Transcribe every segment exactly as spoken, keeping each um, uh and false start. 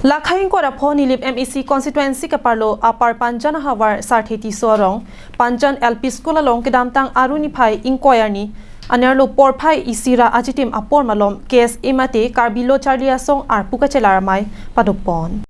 Lakhai ingkoi ra pho Nilip M A C constituency keparlo Upper Panjan ahavar Sarthe Tisso arong Panjan L P School along kedamtang Aru niphai ingkoi arni anerlo porphai isi ra achitim apor malom K S A mate Karbi Lo Charli Asong arpu kachelar amei padopon.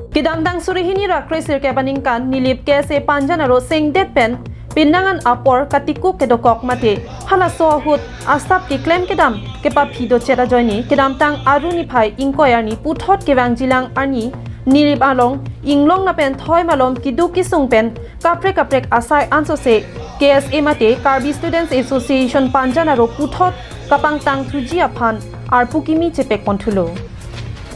Kedamtang suri hini ra kre sirkep aningkan Nilip K S A Panjan aro sengdet pen penang an apor katikuk kedokok mate halaso ahut asap keklem kedam kepaphi dochet ajoine kedamtang Aru niphai ingkoi arni puthot kevangjilang arni Nilip along inglong lapen thoi malom keduk kesung pen kaprek kaprek asai ansose K S A mate Karbi Students Association Panjan aro puthot kapangtang thuji aphan arpu kimi chepek ponthulo.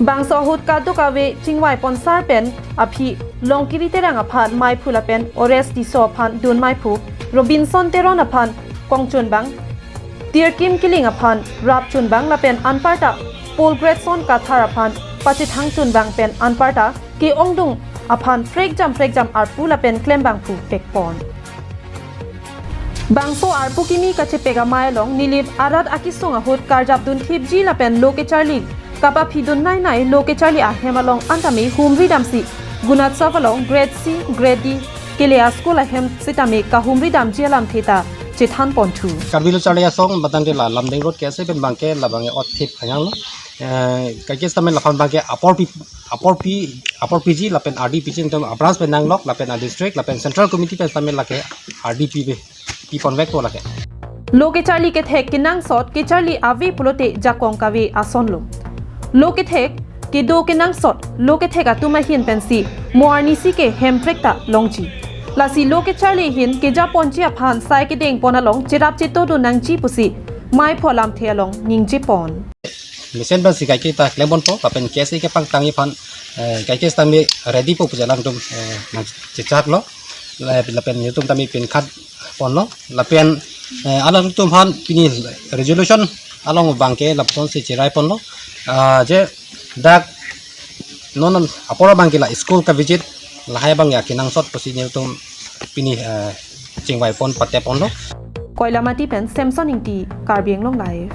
Bangso ahut kadokave chingvai ponsar pen aphi Longkiri Terang aphan meiphu lapen Ores Tisso aphan dun meiphu, Robinson Teron aphan kongchunbang, Tirkim Killing aphan rapchunbang lapen anparta Paul Gretson Kathar aphan pachethang chunbang pen anparta ke-ongdung aphan prekjam prekjam arpu lapen klembangphu pekpon. Bangso arpu kimi kachepek amei along Nilip arat akesung ahut karjap dunthipji lapen lo kecharli kapaphi dun nai nai lo kecharli ahem along antame humri damsi Gunotsav along grade C, grade D kele a-school ahem sitame kahumri damji alamthe ta chethan ponthu. Karbi Lo Charli Asong matang de la Lumding Road K S A pen abangke labang othip khanyang lo. Eh, kaiketa tame laphan abangke apor pi apor pi apor piji lapen R D piji atum a-branch pen nanglok lapen a-district lapen central committee pen tame lake R D pibe, pi ponvekpo lake. Lo kecharli kethek kenangsot kecharli ave pulote jakong kave asonlo. Lo kethek kedo kenangsot lo kethek atum ahin pensi mo arnisi ke Hemprek ta longji. Lasi lo kecharli ahin kejaponji aphan sai kedengpon along cherap cheto do nangji pusi meiphu alamthe along ningjepon. Mesen pensi kaiketa klem ponpo lapen K S A kepangtangji aphan, eh, kaiketa tame ready po pusi alangtum, eh, nangchechaklo. La-, lapen netum tame pinkhat ponlo lapen, eh, alangtum aphan pini resolution along abangke lapusonsi cherai ponlo. Ah, je dak non apor abangke la school kavisit lahai abangke akenangsot pusi netum pini, eh, chingvai pon pate ponlo. Koilamati pen Samson Ingti, Karbi Anglong Live.